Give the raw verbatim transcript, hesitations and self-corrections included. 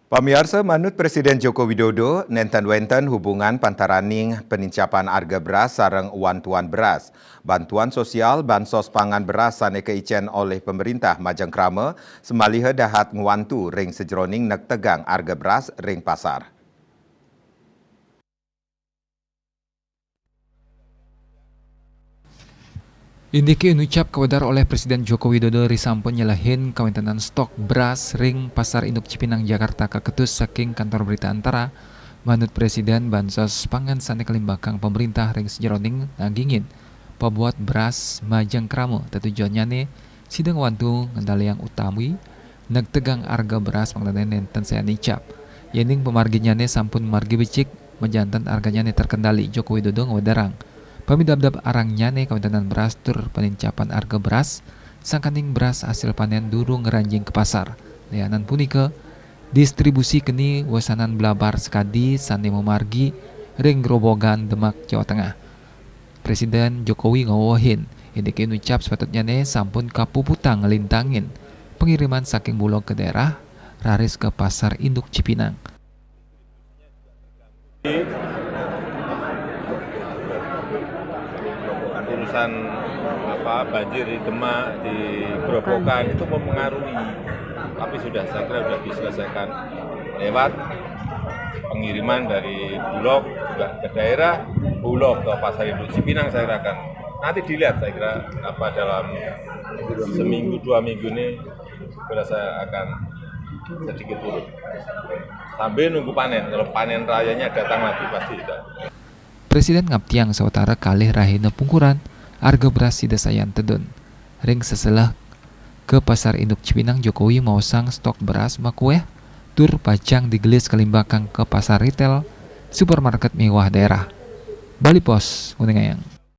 Pamiarsa, manut Presiden Joko Widodo, nénten wénten hubungan pantaraning penincapan arga beras sareng wantuan beras. Bantuan sosial, bansos pangan beras sané kaicén olih pemerintah majeng krama, samaliha dahat ngwantu ring sajeroning negtegang arga beras ring pasar. Indike inucap kawedar olih Presiden Joko Widodo risampun nyelehin kawéntenan stok beras ring Pasar Induk Cipinang, Jakarta, kaketus saking Kantor Berita Antara. Manut Presiden, bansos pangan sané kalimbakang pemerintah ring sajeroning nagingin pabuat beras majeng krama, tetujuannyané sida ngwantu ngendaliang utawi negtegang arga beras mangdané nénten sayan icap. Yéning pamarginyané sampun margi becik, majanten arganyané terkendali, Joko Widodo ngwedarang. Pamidabdab arangnyané kawéntenan beras tur panincapan arga beras, sangkaning beras hasil panén durung ngranjing ka pasar. Lianan punika, distribusi keni wesanan blabar sakadi sané mamargi ring Grobogan, Demak, Jawa Tengah. Presiden Jokowi ngawewehin, indike inucap sapatutnyané sampun kapuputang nglintangin pengiriman saking Bulog ka daerah, raris ka Pasar Induk Cipinang. Urusan apa, banjir di Demak, di Grobogan itu mempengaruhi. Tapi sudah, saya kira sudah diselesaikan lewat pengiriman dari Bulog juga ke daerah, Bulog ke Pasar Induk Cipinang, saya kira akan nanti dilihat, saya kira apa, dalam seminggu dua minggu ini saya rasa akan sedikit turun. Sambil nunggu panen, kalau panen rayanya datang lagi pasti kita. Presiden ngaptiang sawatara kalih rahina pungkuran, arga beras sida sayan tedun. Ring seselah ka Pasar Induk Cipinang, Jokowi maosang stok beras makuéh tur pacang digelis kalimbakang ka pasar retail, supermarket miwah daerah. Bali Post nguningayang.